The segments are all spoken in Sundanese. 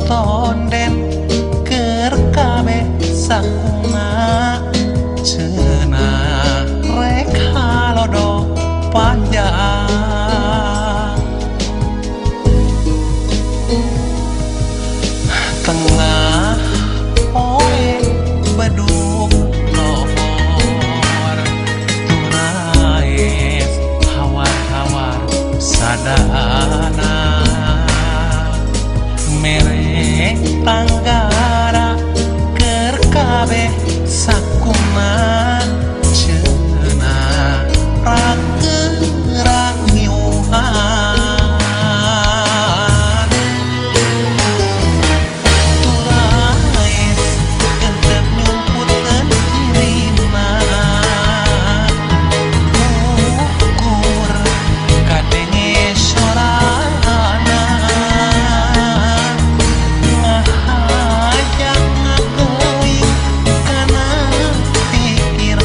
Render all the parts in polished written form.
tonden keur kabeh sakuna cenah rek halodo panjang. Tengah poe beduk lohor turaes hawar-hawar sadana mere tanggara keur kabeh sakuna cenah rakeurang ngiuhan. Turaes gentep nyumputeun dirina ukur kadenge sorana ngahajang ngageuing kana pikiran.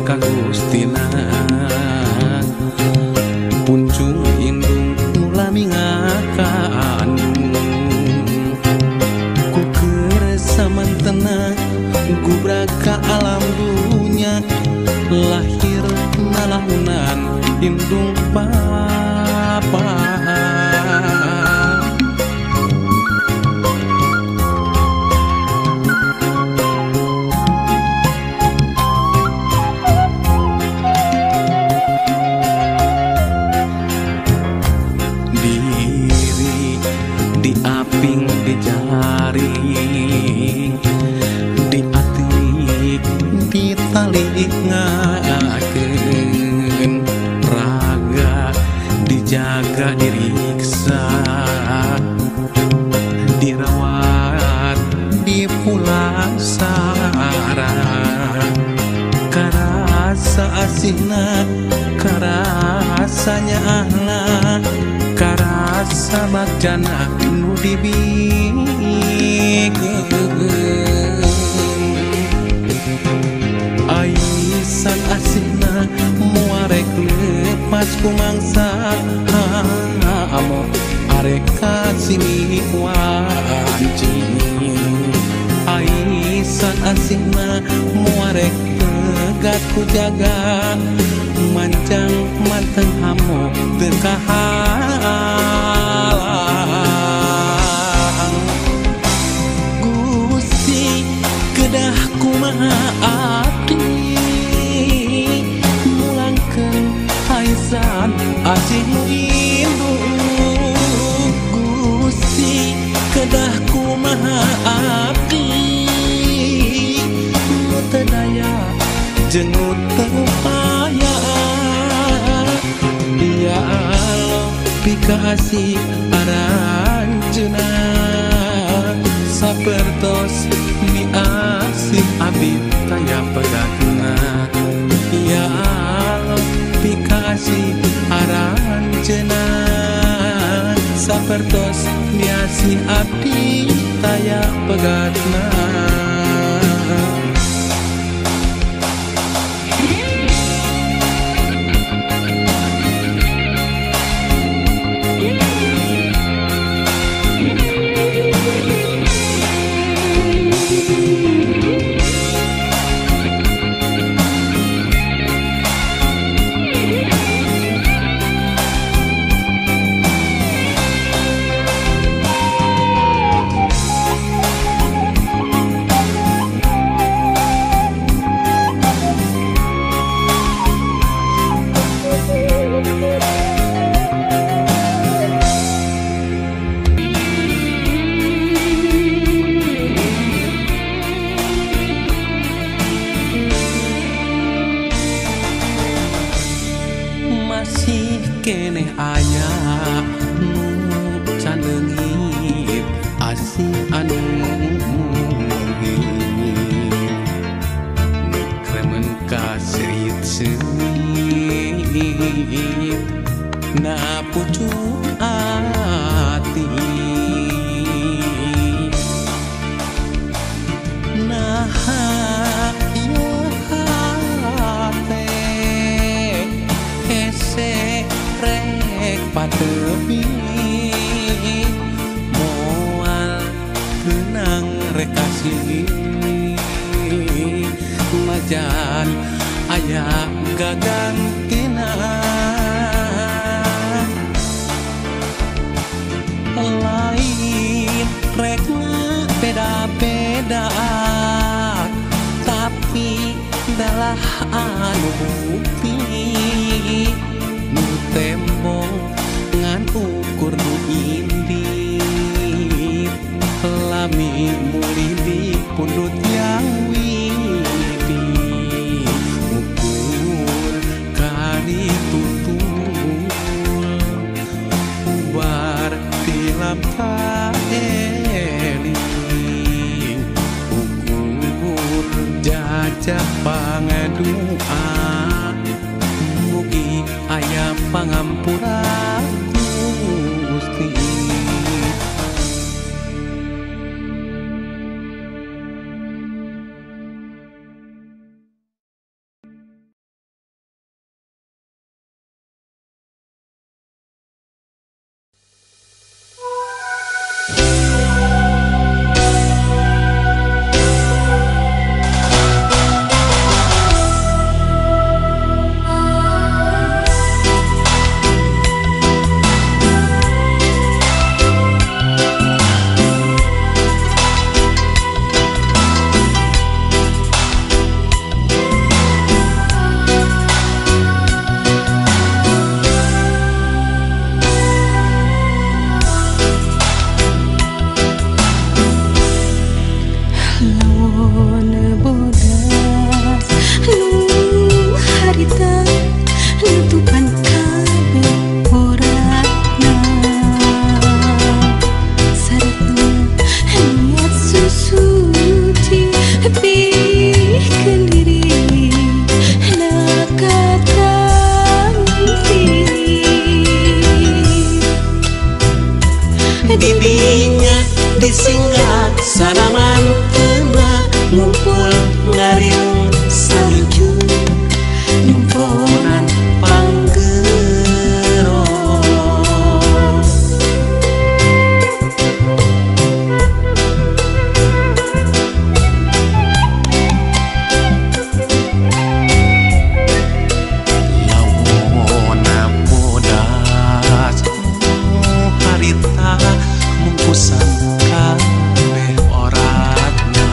ka Gustina puncung indung nu lami ngakandung ku keur samantena gubrak ka alam dunya lahir nalahunan indung bapa. Diri diaping dijaring diatik ditali ngakeun raga dijaga diriksa dirawat dipulasara karasa asihna karasanya ahna karasa bagjana nu dibikeun aisan asihna muarek lepas ku mangsa amo arek kasini wanci aisan asihna muarek tegat ku jaga mancang manteng hamo teu kahalang Gusti kedah kumaha abdi mulangkeun aisan asih nu indung Gusti kedah kumaha abdi nu teu daya jeung nu teu upaya. Ya Allah pikasih aranjeuna sapertos miasih abdi taya pegatna. Ya Allah pikasih aranjeuna sapertos miasih abdi taya pegatna. Masih keneh aya nu can leungit asih anu murhit nu kremen ka serit-serit na pucuk ati naha ieu hate hese rek patepi moal tenang rek kasih majan aya gagantina lain rek beda-beda tapi dalah anu bukti nu tembong ngan ukur nu indit lami mulih di pundut yang widi ukur kari tutul ubar tilam taeling ukur jajah pangadua mugi aya pangampura Gusti. Didinya disinggah sanaman kena ngumpul ngariung salju nyumponan panggero. Lawona bodas harita mungkusan kabeh oratna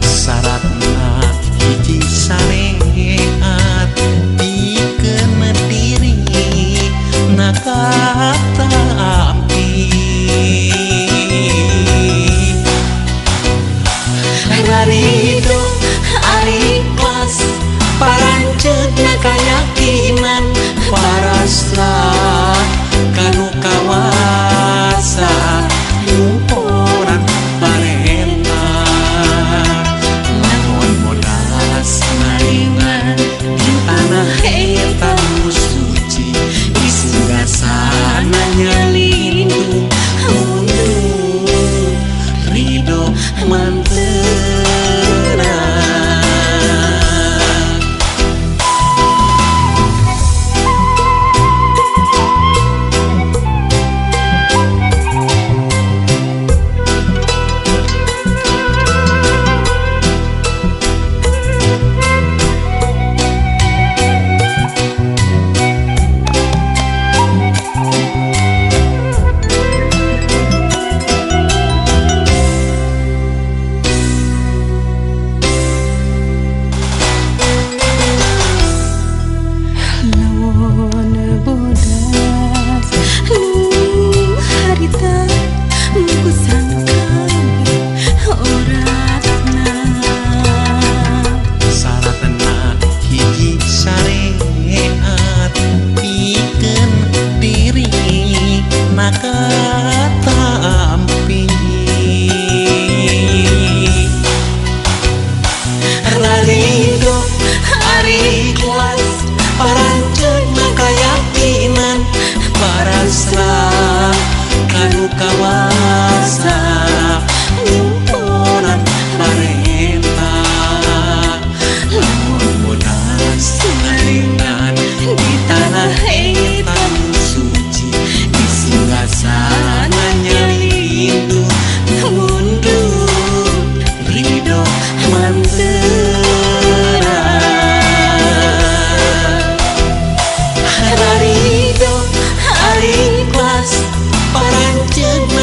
saratna hiji syariat pikeun diri nakatampi rarido ari kelas paranceutna kayakinan parasrah kanu kawasa nyumponan parentah lamun bodas ngaringan di tanah eta nu suci di singgasana nyalindung mundur ridho mantena. Nakatampi rarido ari kelas paranceutna kayakinan parasrah kanu kawasa nyumponan parentah lamun bodas ngaringan di tanah eta nu suci di singgasana nyalindung mundur ridho mantera rarido ari kelas paranceutna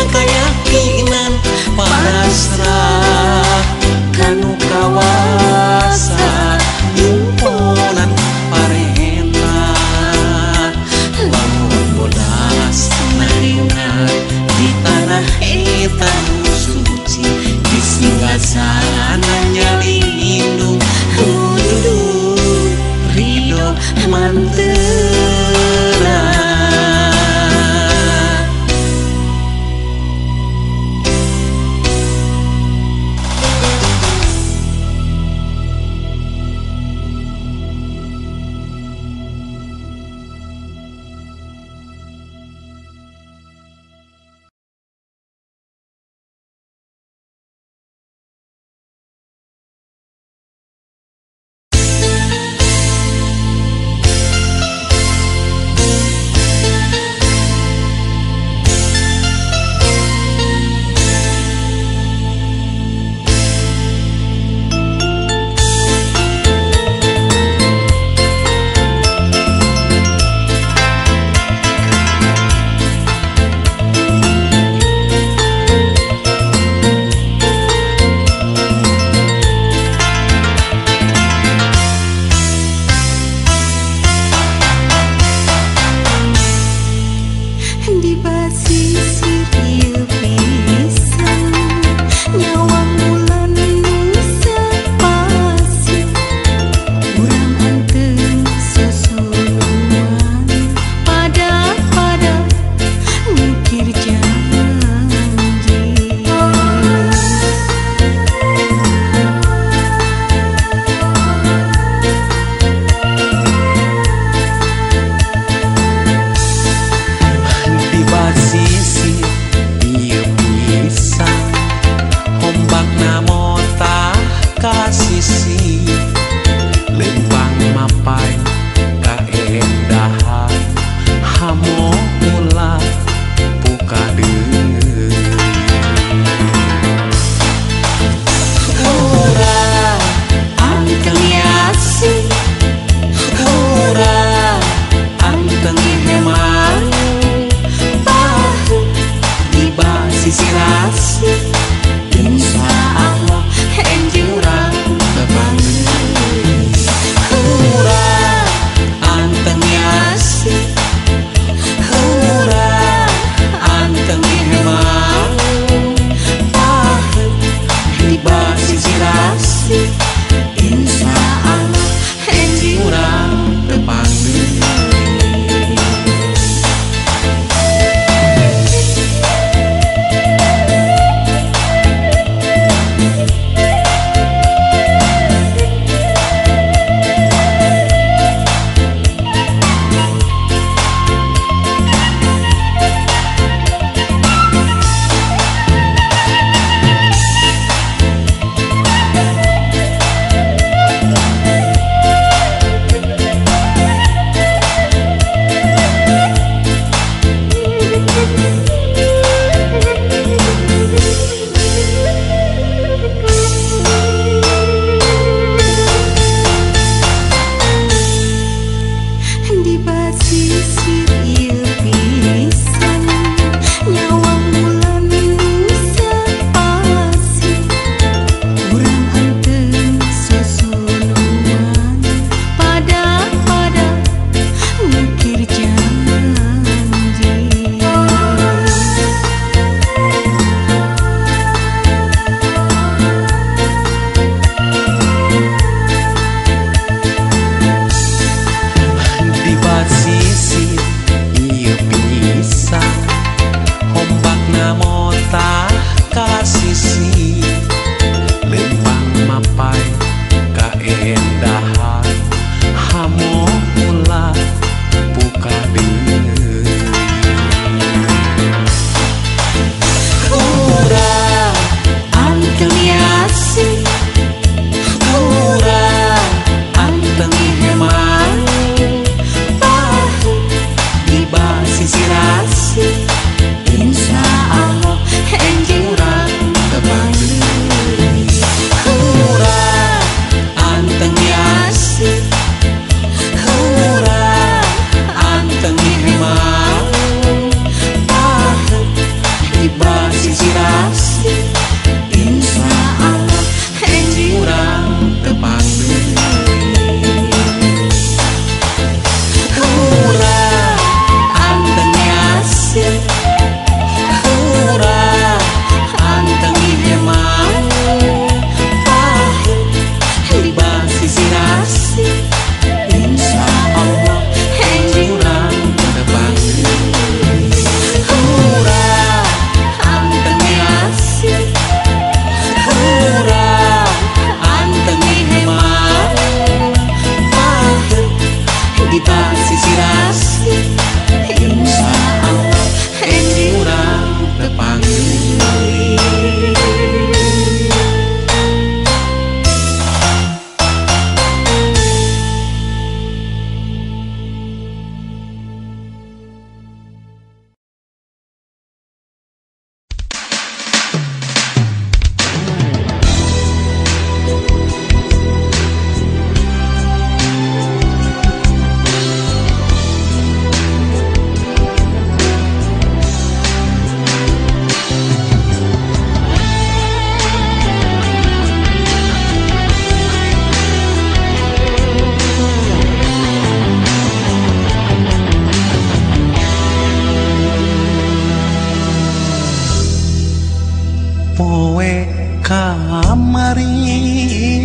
Poe kamari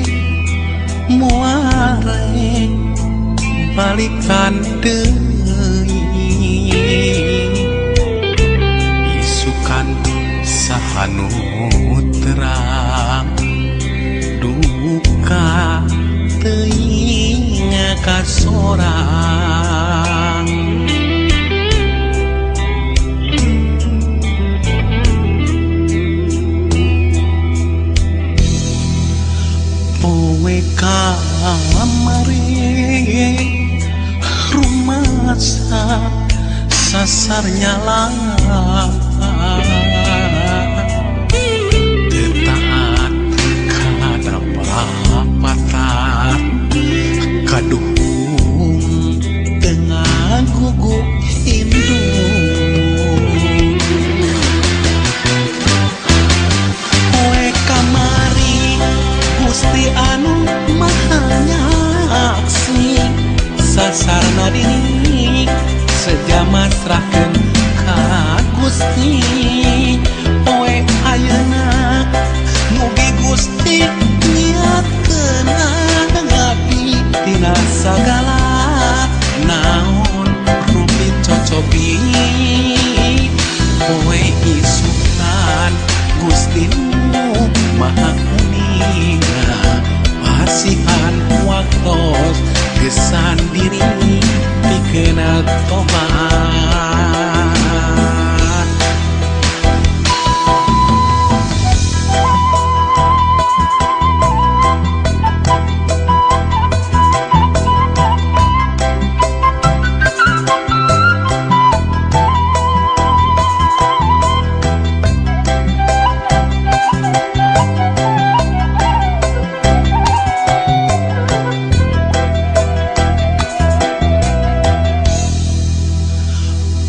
muare balikan deui isukan sahanu terang duka teuing ka sorang. Poe kamari rumasa sasar nyala teu taat kana papatan kaduhung teu ngagugu indung. Poe kamari Gusti anu maha nyaksi sasarna diri seja masrahkeun ka Gusti. Poe ayeuna mugi Gusti niatkeun ngabdi tina sagala naon rupi cocobi. Poe isukan Gusti nu maha kuninga pasihan waktos gesan diri pikeun tobat.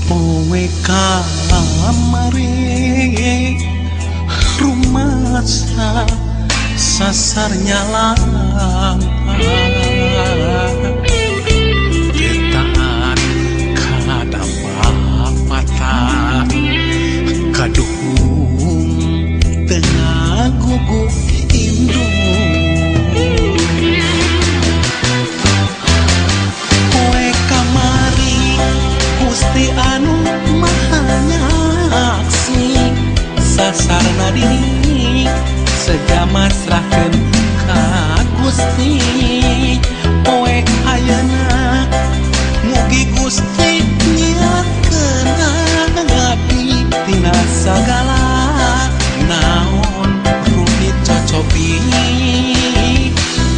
Poe kamari rumasa sasar nyala teu taat kana papatan kaduhung teu ngagugu indung. Poe kamari Gusti anu maha nyaksi sasarna diri seja masrahkeun ka Gusti. Poe ayeuna mugi Gusti niatkeun ngabdi tina sagala naon rupi cocobi.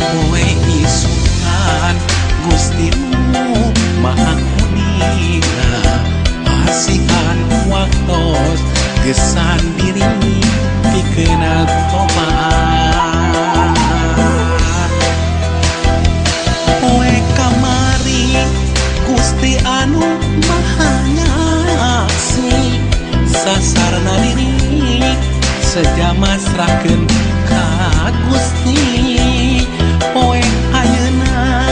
Poe isukan Gusti nu maha kuninga pasihan waktos gesan diri pikeun tobat. Poe kamari Gusti anu maha nyaksi sasarna diri seja masrahkeun ka Gusti. Poe ayeuna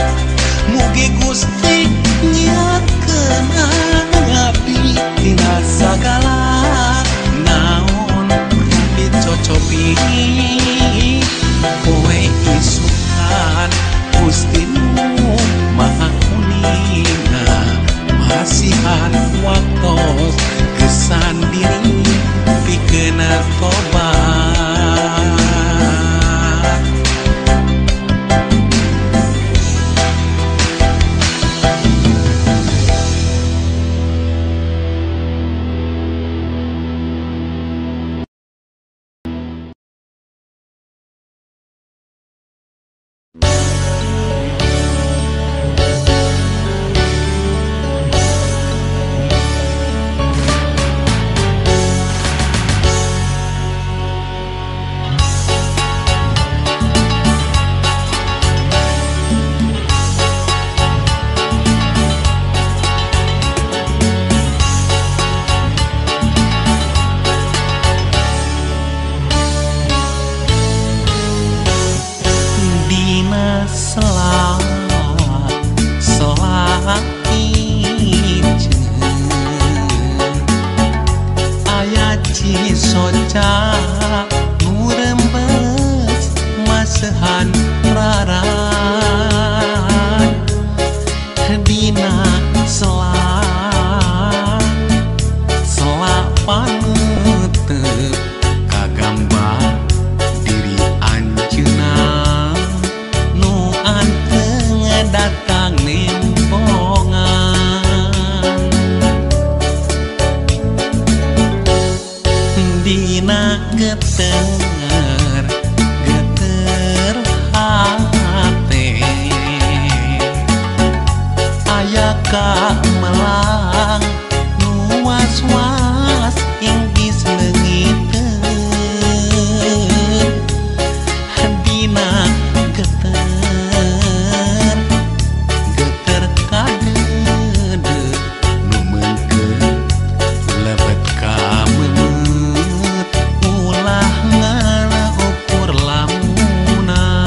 mugi Gusti niatkeun ngabdi tina sagala naon rupi cocobi. Poe isukan Gusti nu maha kuninga masihan waktos gesan diri pikeun tobat. Aya Cisoca Dina geter geter hate aya ka melang nu was-was inggis leungiteun dina geter geter kadeudeut nu meungkeut lebet ka meumeut ulah ngan ukur lamunan.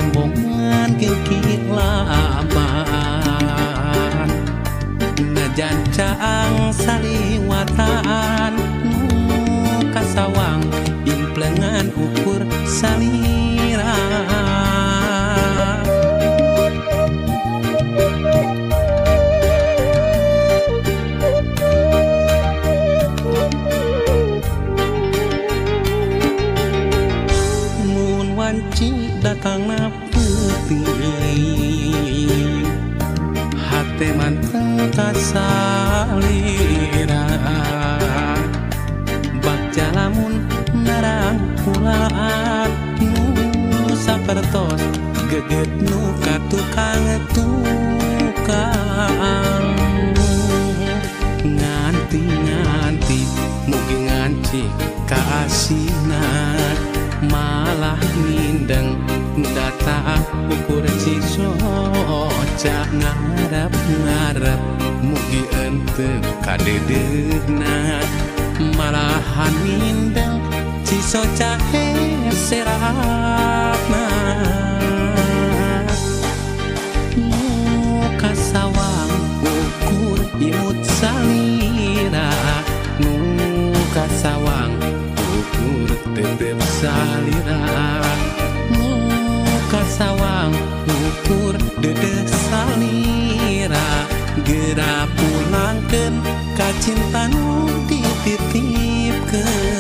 Embongan geuki laban najan caang saliwatan nu kasawang implengan ukur salira. Mun wanci datangna peuting hate manteng kasalira bagja lamun narangkulaan nu sapertos geget nu ka tukang tukang. Nganti-nganti mugi nganci kaasina malah mindeng datang ukur cisoca ngarep-ngarep mugi enteu kadeudeuhna malahan mindeng cisoca heseratna. Nu kasawang ukur imut salira nu kasawang ukur tetep salira nu kasawang ukur dedeh salira geura pulangkeun ka cinta nu dititipkeun.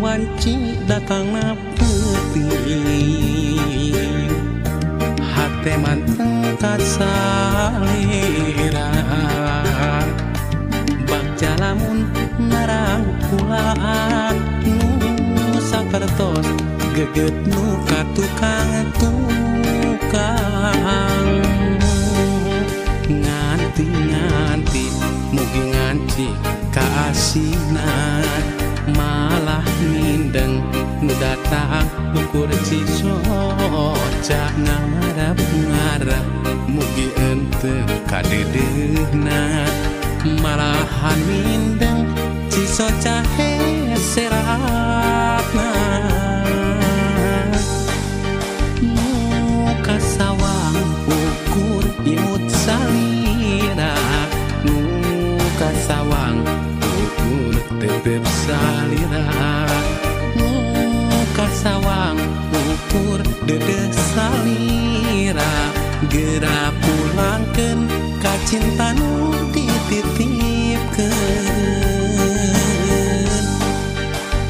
Wanci datangna peuting hate manteng kasalira bagja lamun narangkulaan nu sapertos geget nu ka tukang tukang. Nganti-nganti mugi nganci kaasina malah mindeng nu datang ukur cisoca ngarep-ngarep mugi enteu kadeudeuhna malahan mindeng cisoca heseratna. Nu kasawang ukur imut salira nu kasawang ukur tetep salira nu kasawang ukur dedeh salira geura pulangkeun ka cinta nu dititipkeun.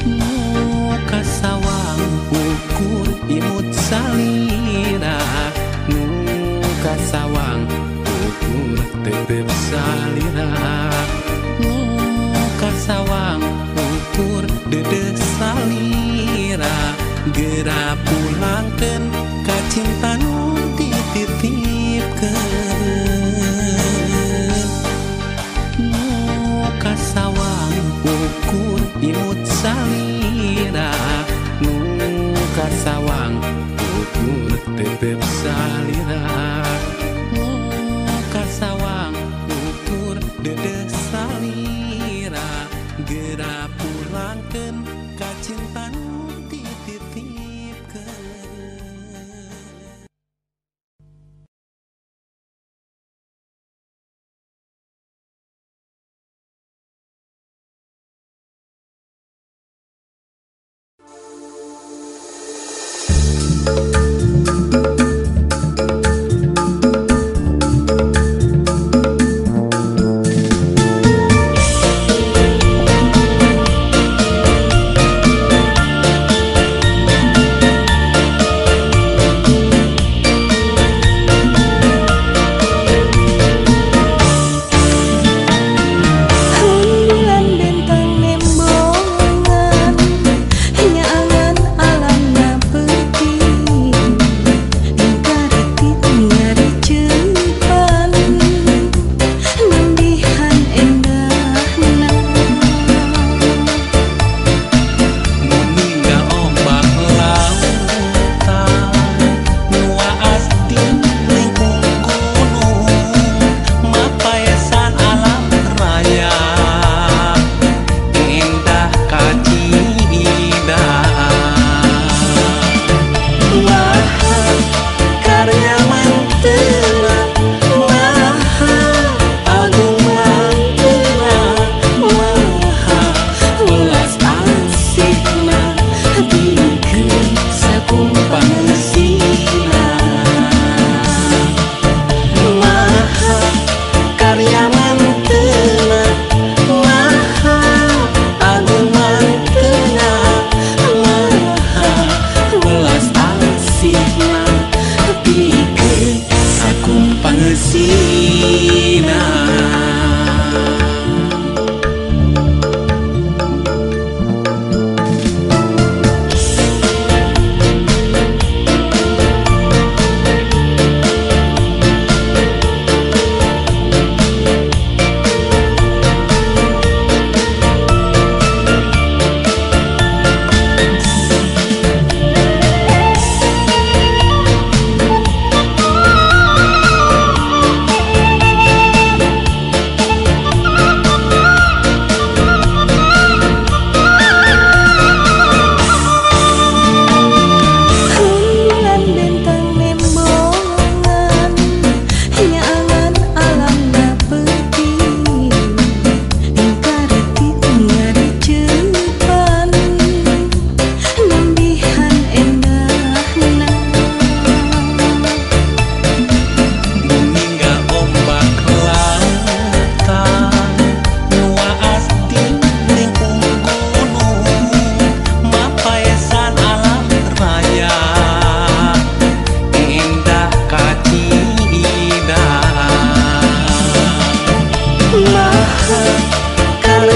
Nu kasawang ukur imut salira nu kasawang ukur tetep salira nu kasawang ukur dedeh salira geura pulangkeun ka cinta nu dititipkeun.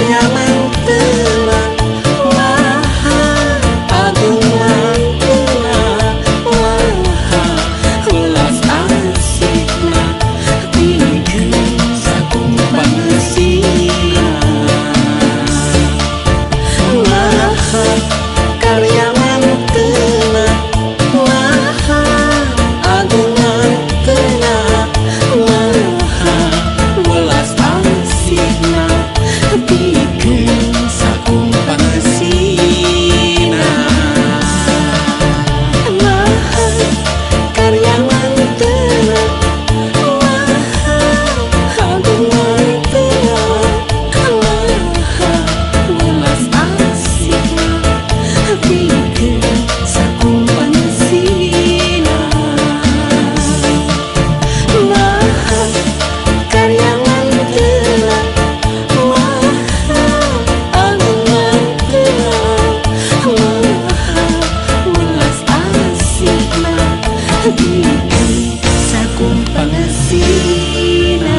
Karyaman tena maha agung mantena maha welas asihna pikeun sakum pangeusina. Maha karyaman tena maha agung mantena maha welas asihna pikeun sakum pangeusina. Maha karyaman tena maha agung mantena maha welas asihna pikeun sakum pangeusina. Maha karyaman tena maha agung mantena maha welas asihna pikeun sakum pangeusina.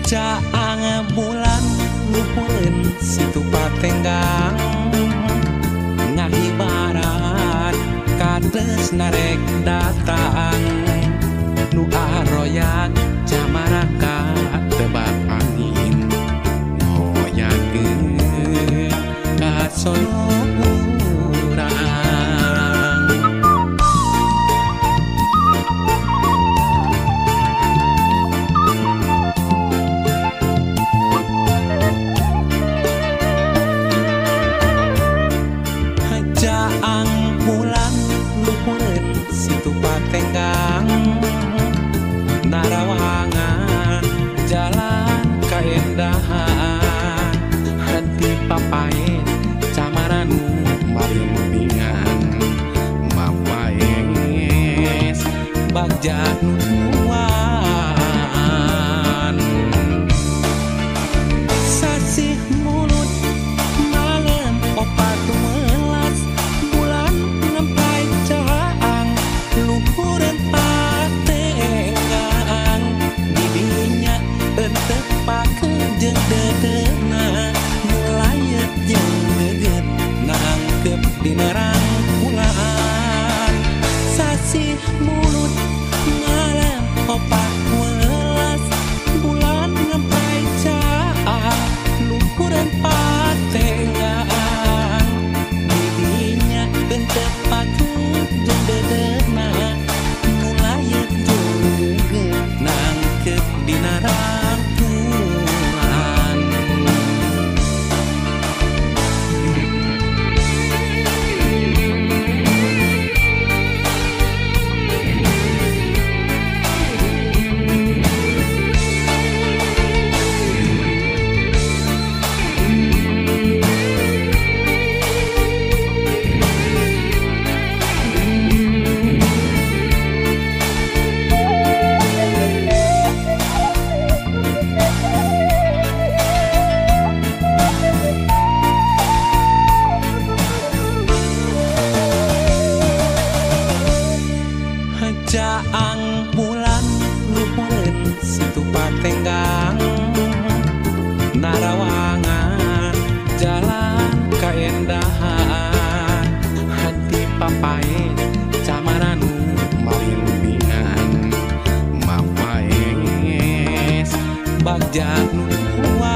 Caang bulan luhureun situ patenggang ngahibaran kates narek datang nu aroyag camaraka tebak angin hoyageun ka sono urang. Caang bulan luhureun situ patenggang narawangan jalan kaendahan henti papae camaranu marimbingan mapaes bagja nutuan. Sasih mulut malam opat welas bulan ngempai caang luhureun patenggang didinya entep pakeun jeung dedeuna mulayet jeung geget nangkep dina rangkulan. Sasih mulut malam Kaendahan hati papae camaranu malimbingan mapaes bagja nuduan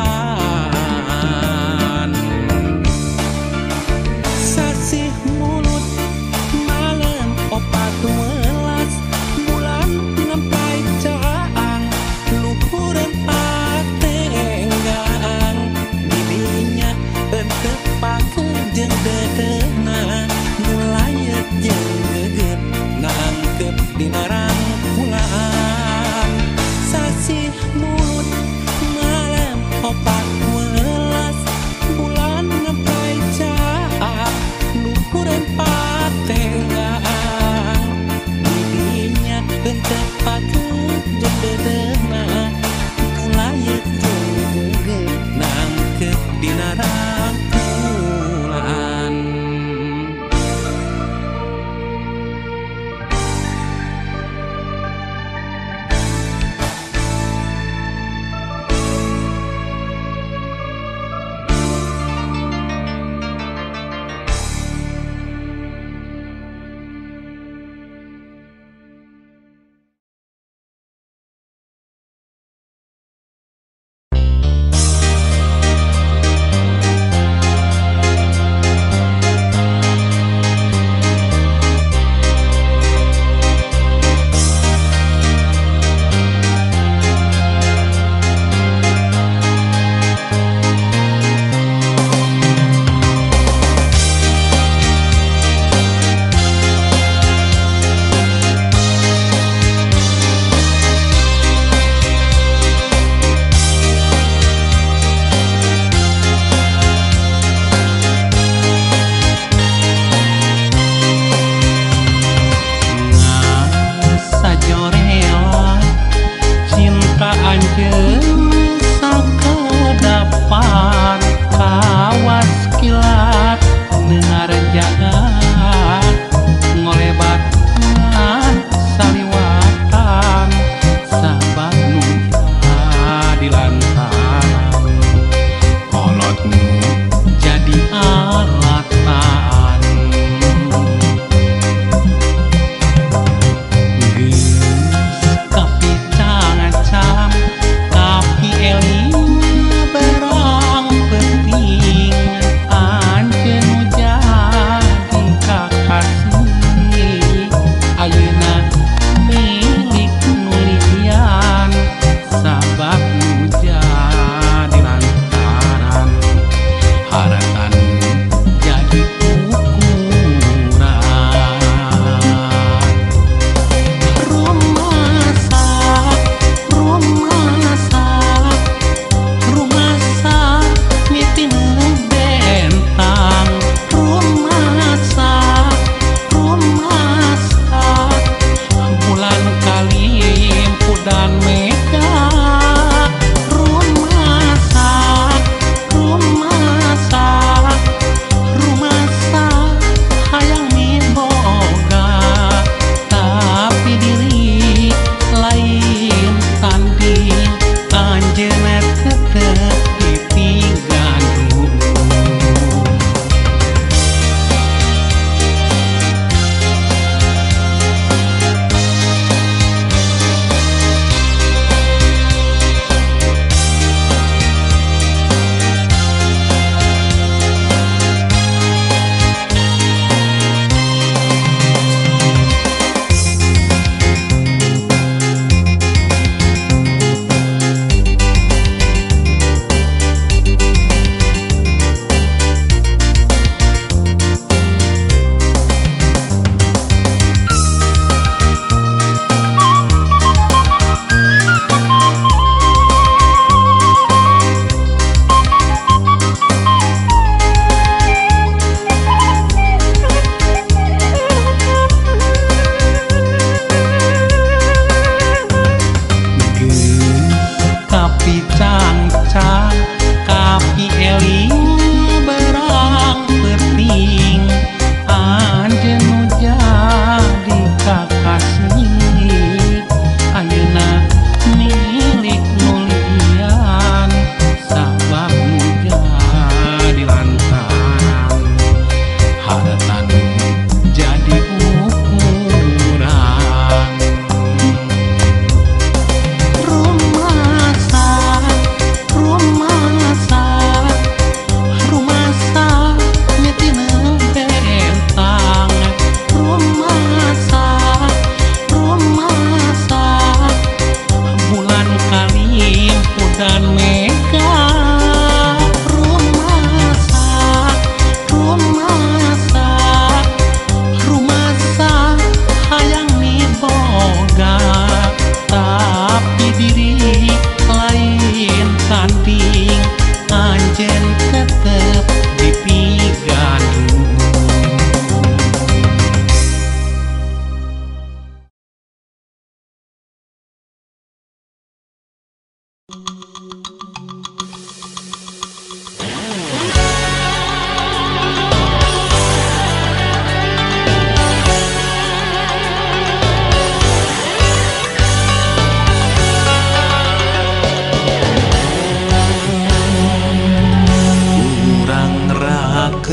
sasih mulut malam 14 bulan ngempai caang luhureun patenggang didinya henteu pakeun jeung dedeuna nu layet jeung geget nangkep dina rangkulan sasih mulut malam 14 bulan ngempai caang luhureun patenggang didinya henteu pakeun jeung dedeuna nu layet jeung geget nangkep dina rangkulan.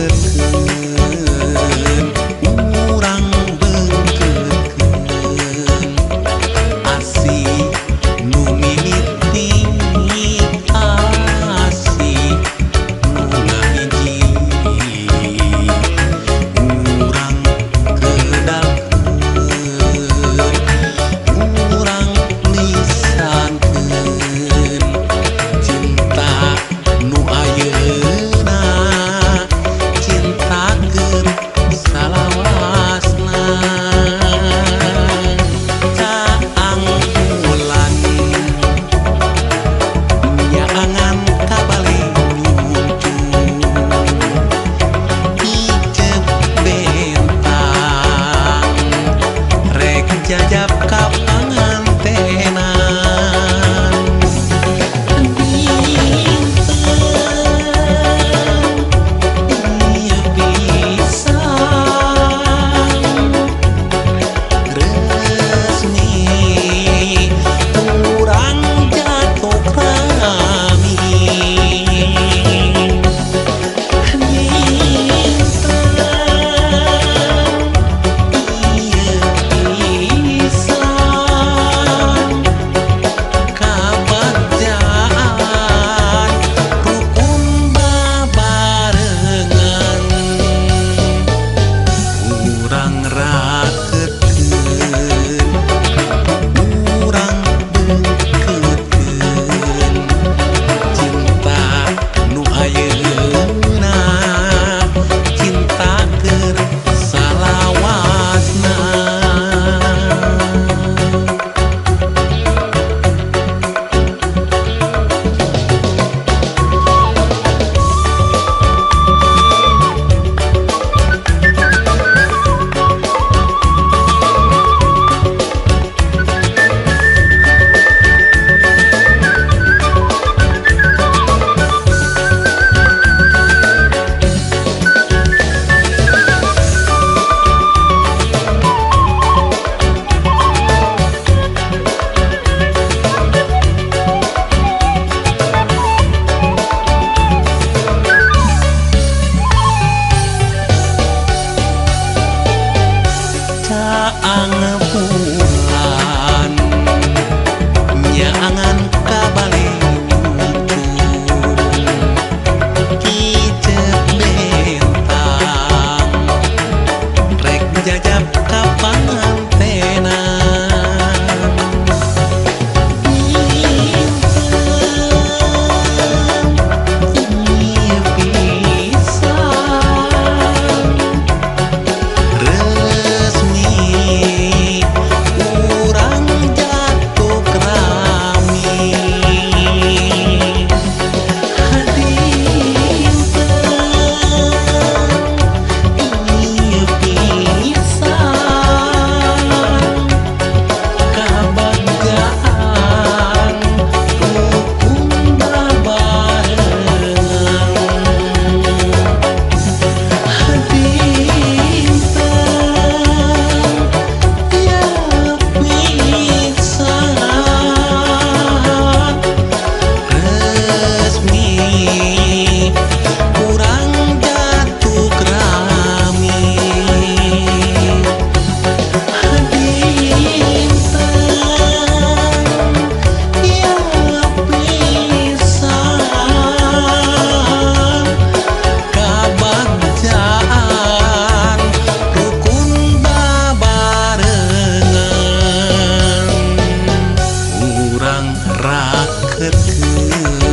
Rakeutkeun urang beungkeutkeun asih nu mimiti asih nu ngahiji urang kedalkeun urang lisankeun cinta nu ayeuna cintakeun salawasna. Caang bulan nyaangan kabale nyuncung icep bentang rek jajab ka pangantenan. Dinten ieu pisan resmi urang jatuh rami. Dinten ieu pisan kabagjaan rukun babarengan urang rakeutkeun urang beungkeutkeun cinta nu ayeuna cinta keur salawasna. Caang bulan nyaangan kabale nyuncung kicep bentang rek jajab ka pangantenan. Dinten ieu pisan resmi urang jatuh rami. Dinten ieu pisan kabagjaan rukun babarengan. Dinten ieu pisan resmi urang jatuh rami. Dinten ieu pisan kabagjaan rukun babarengan urang rakeutkeun.